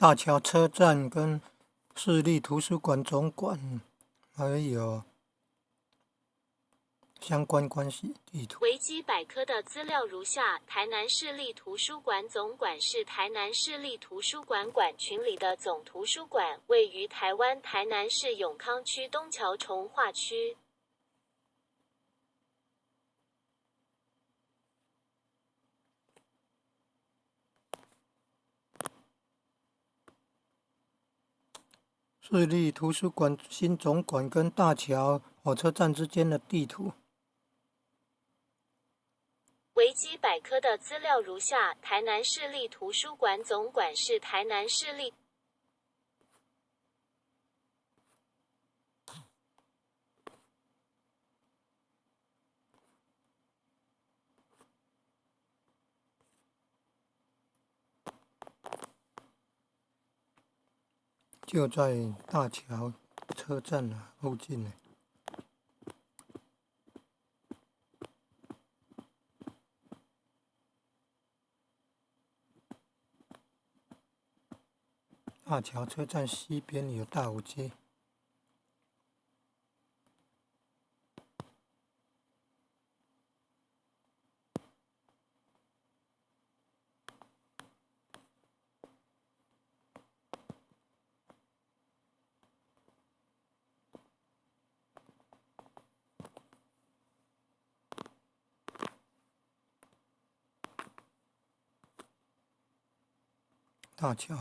大橋車站跟市立圖書館總館，還有相關關係地圖。維基百科的資料如下：台南市立圖書館總館是台南市立圖書館館群裡的總圖書館，位於台灣台南市永康區東橋重劃區。市立圖書館新總館跟大橋火車站之間的地圖。維基百科的資料如下：台南市立圖書館總館是台南市立。就在大橋車站附近呢。大橋車站西邊有大武街。大橋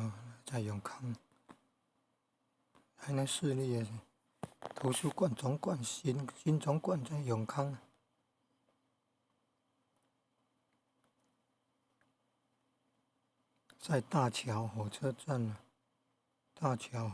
在永康，台南市立圖書館總館新總館在永康，在大橋火車站，大橋。